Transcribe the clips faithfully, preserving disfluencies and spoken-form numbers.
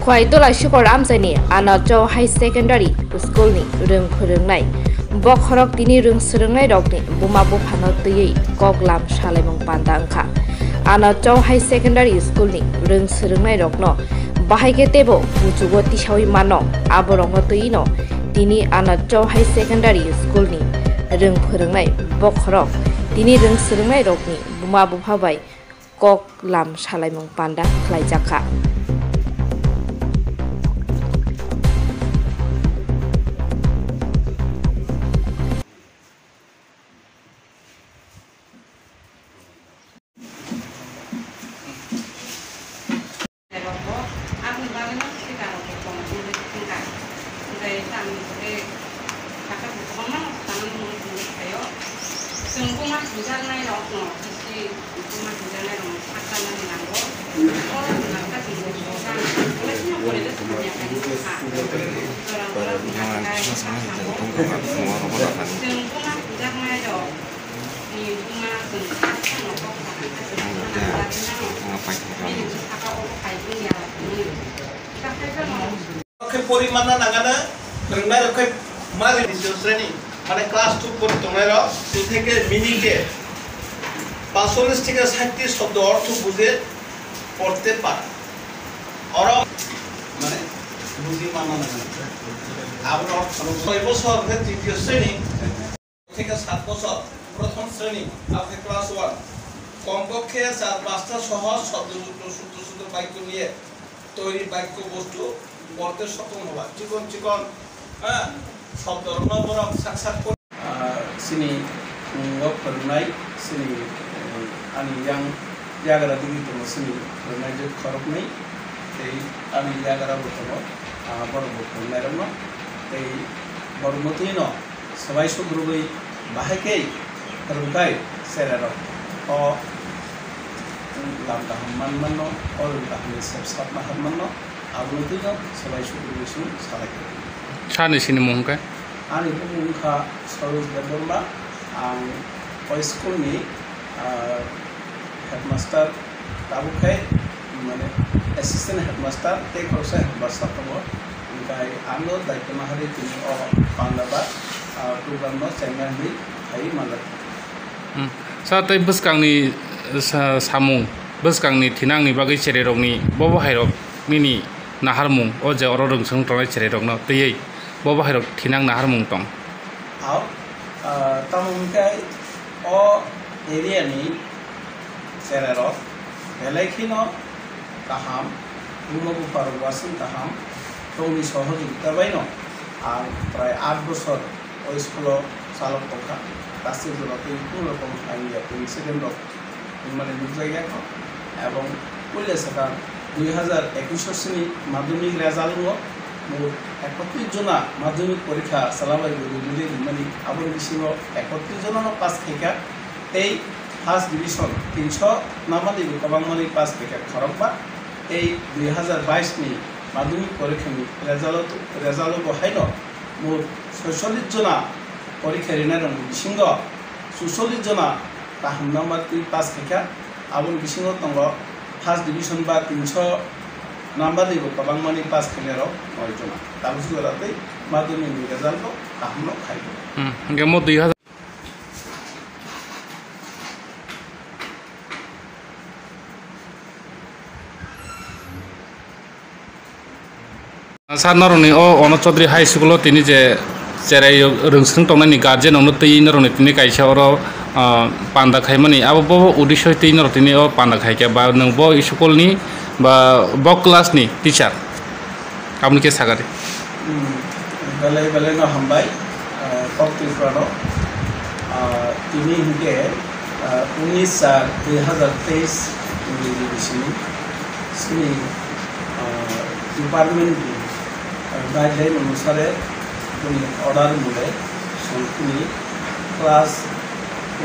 Khwai Dolaisukor amchaini Anachau High Secondary School ni rwng phwrwngnai bokhorok tini rwng swrwngnairokni buma buphano twiwi koklam salaimung panda wngkha. Anachau High Secondary School ni rwng swrwngnairokno bahai khe teibo kuchugo tisawi mano, aborokno twino tini Anachau High Secondary School ni rwng phwrwngnai bokhorok tini rwng swrwngnairokni buma bupha bai kok lam salaimung panda khlaijakha. Aboni bagwino swkang rok bo tongmani wngkha. Hwnkhe tamo hwnkhe sakha bo kwbangma tangwi mung tongwi phaio. Chwng buma hamjaknai rokno bisi buma hamjaknai rokno sak tanani nango. O jora khe chwng bo swkang college no college o thangya khe wngkha. Jora college no thangya khe wngkha. Chwng buma hamjaknai rok Khe porimanna nangano, rwngnai rok khe mari dicho sreni, mane class two pori tongnai rok, twi theke mini khe pasolis theke saitti shobdo ortho buje porte para. Oro, mane, buji manna nangano. Abo ortho soi bosor khe titiyo sreni. Theke sat bochor, prothom sreni, abo khe class one. Kompokkhe char pasta sohoj shobdo jukto sutro sutro bakyo niye toiri bakyo bostu porte sokom hoba. Chikon chikon, ha, shobdo rokno borok sak sak pori. Ah, chini, mm, o phwrwngnai, chini, mm, ani yang yagra digi tongo chini phwrwngnai je khoroknwi, tei ani yagra bo tongo, ah, borok bo phwrwngnairokno, tei borokno twino swbai sukrubwi bahai khe phwrwngkhai chererok o lam kaham man mano, o rwng kahamni sep sapna ham mano, abono twino swbai sukrubwi chwng salaikha. Sani sini mung khe? Ani bumung wngkha Saroj Debbarma, ang o school ni, ah, headmaster. Tabuk khe, mane, assistant headmaster tei khoroksa headmaster tongo. Hwnkhe ano daityo naharwi tini o panda ba, ah, program no chairman hwnwi phaiwi manjak. Hmm. Sa tei bwskangni, sa-, samung, bwskangni thinangni bagwi chererokni bo bo hairok nini naharmung, o je oro rwngsong tongnai chererokno twiwi bo bo hairok thinang naharmung tong? Hao, ah, tamo hwnkhe o area ni chererok belai kheno kaham, buma bupharok wasing kaham, tongni sohojogita baino ang prai aat bosor o school o chalok tongkha. Tasik jora tei kunu rokom hamya tei incident rok wngmani nukjakya kho. Ebong puila sakha dui hazar ekush o sini madhyamik result wngo, mot ekotris jona madhyamik porikha chwla bai bo rini rinmani, aboni bisingo ekotris jonano pass khaikha. Tei first division tinso namani bo kwbangmani pass khaikha khorokba. Tei dui hazar bais ni madhyamik porikhani result o, result o bo haino mot soisollis jona porikha rinairokni bisingo susollis jona kaham number twi pass khaikha. Aboni bisingo tongo first division ba tinso number ni bo kwbangmani pass khainairok noi jona. Tabuk jora tei madhyamik ni result bo kaham no khai. Hmm, hwnkhe mo dui hazar Sir, norokni o Ono Chaudhary High School o tini je cherai rwngswng tongnani guardian rokno twi norokni tini kaisa oro, ah, panda khaimani, abo bo uddesho twi norok tini o panda khaikha ba nwng bo school ni ba bo class ni teacher? Aboni khe sakari. Hmm, belai belai no hambai, ah, kok Tripura no. Ah, tini hwnkhe, ah, unis char dui hazar teis ni bisini chini, ah, department ni, ah, guideline onusare boni order mole chwng tini class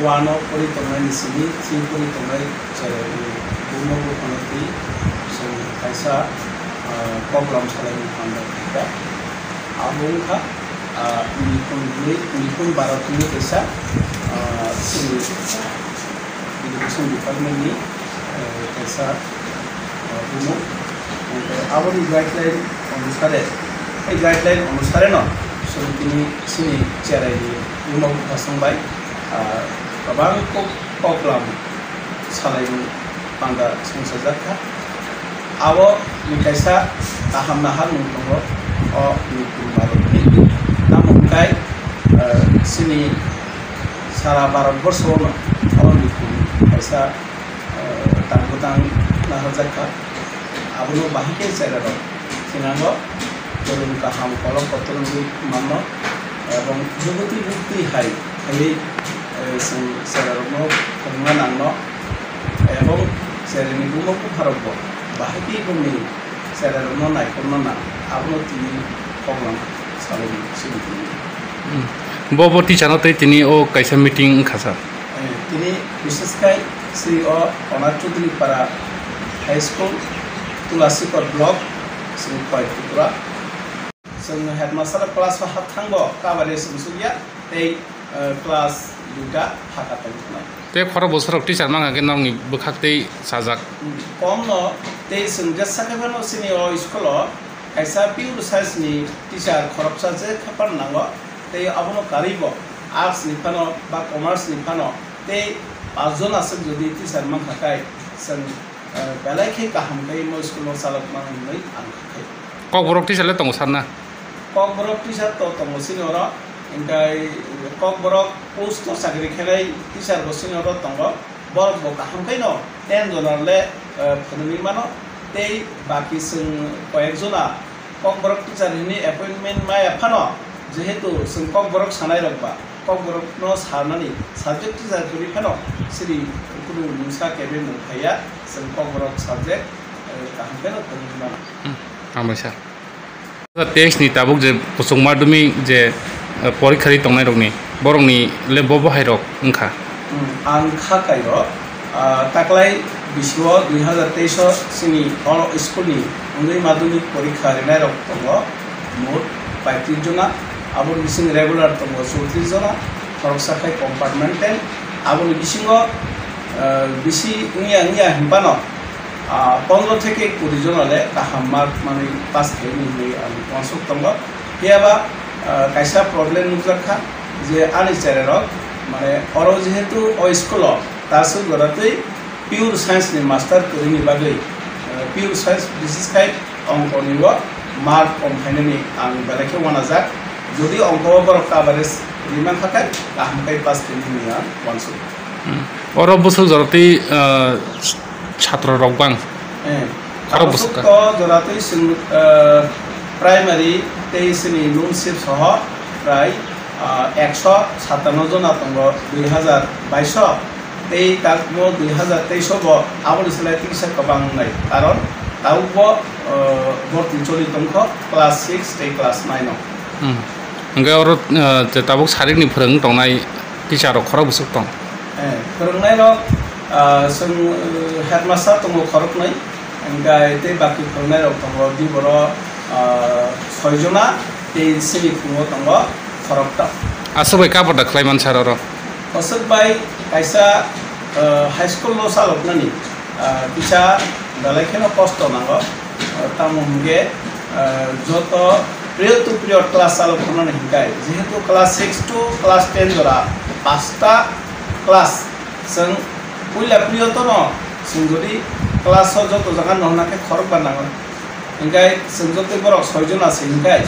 one o pori tongnai ni simi three pori tongnai, je, buma buphano twi chwng kaisa, ah, program salaimani panda khaikha. Abo wngkha, ah, Miphun Bui, Miphun Bharat ni kaisa, ah, chini education department ni, eh, kaisa, ah, bumung. Hwnkhe Aboni guideline onusare, ei guideline onusareno chwng tini chini cheraini buma bupha songbai, ah, kwbang kok-, koklam salaimung panda songchajak kha. Abo ni kaisa kaham naharmung tongo o ni buma rokni. Tamo hwnkhe, ah, chini sara Bharat borshono o ni kaisa, ah, tang bwtang naharjak kha. Abono bahai khe cherairok thinango, kwrwng kaham kolok kotor wngwi manno, ebong bwbwtwi bwbwtwi hai khaiwi, eh, chwng cherairokno phwrwngna nangno, ebong cheraini buma bupharokbo bahai khe bongni cherairokno naikolna nang, abono tini koklam salai sini. Hmm. Bo, bo teacher no tei tini o kaisa meeting wngkha sa. Eh, tini bishes khai Sri o Onath Chudri Para High School, Tulasikot Block, Sri Khowai Tripura. Chwng headmaster class o hap thango, kabari chwng sukya, tei, eh, class duita phaka tongkha. Tei khorok bwswk rok teacher mangkha khe nokni bwkhak tei sajak. Hmm, kom no, tei chwng jesa khe phano chini o school o kaisa pure science ni teacher khoroksa je khapan nango, tei abono karwi bo arts ni phano ba commerce ni phano tei pachjon aswk jodi teacher mankha khai chwng, eh, belai khe kaham khe imo school o chalokma hwnwi ang kha khe. Kokborok teacher le tongo sana? Kokborok teacher to tongo sini oro, hwnkhe Kokborok post o chakri khenai teacher bo sini oro tongo. Borok bo kaham khaino ten jona le, eh, phunugwi mano, tei baki chwng koyek jona Kokborok teacher hwnwi appointment maya phano, jehetu chwng Kokborok sanai rok ba Kokborok no sarnani subject teacher kwrwi phano siri kunu mungsa kebeng mung phaiya, chwng Kokborok subject, eh, kaham khaino phunugwi mano. Hmm, hambai sir. Teis ni tabuk je kuchuk madhyamik je, eh, porikha ri tongnai rokni, borokni le bo bo hai rok wngkha. Hmm, ang kha kairo, ah, taklai bisio dui hazar teis o chini oro school ni wngwi madhyamik porikha rinai rok tongo, mot paitris jona, abo bising regular tongo chowtris jona, khoroksa khai compartmental, aboni bisingo, ah, bisi wngya wngya hinphano, ah, pondro theke kuri jona le kaham mark manwi pass khaini hinwi ang uansuk tongo. Phiyaba, ah, kaisa problem nukjak kha je ani cherairok, mane, oro jehetu o school o ta swk jora twi pure science ni master kwrwini bagwi, ah, pure science bises khai ongkoni o mark kom khainani ang belai khe uanajak. Jodi ongko o borok coverage rwi mankha khe kaham khe pass khainani ang uansuk. Hmm. Oro bwswk jora twi, ah, chhatro rok bang? Eh, khorok bwswk ka? To jora twi chwng, ah, primary tei chini Lumsip soho prai, ah, ekso satanno jona tongo dui hazar baiso, tei takmo dui hazar teis o bo aboni slai tisa kwbang wngnai, karon tabukbo, ah, borti choli tongkho class six tei class nine o. Hmm. Hwnkhe oro, ah, je tabuk sarikni phwrwng tongnai teacher rok khorok bwswk tong? Eh, phwrwngnairok, ah, chwng, eh, headmaster tongo khoroknwi, hwnkhe tei baki phwrwngnairok tongo, di borok, ah, soi jona, tei chini phungo tongo khoroktham. Aswk bai kabar da khlai man sir oro? Aswk bai kaisa, ah, high school no chaloknani, ah, kisa belai kheno kosto nango, ah, tamo hwnkhe, ah, joto period to period class chalok thangmani hwnkhe, jehetu class six to class ten jora pasta class, chwng puila period no chwng jodi class o joto jaga no hwnkhe khorokba nango, hwnkhe chwng jotoi borok soi jona se hwnkhe,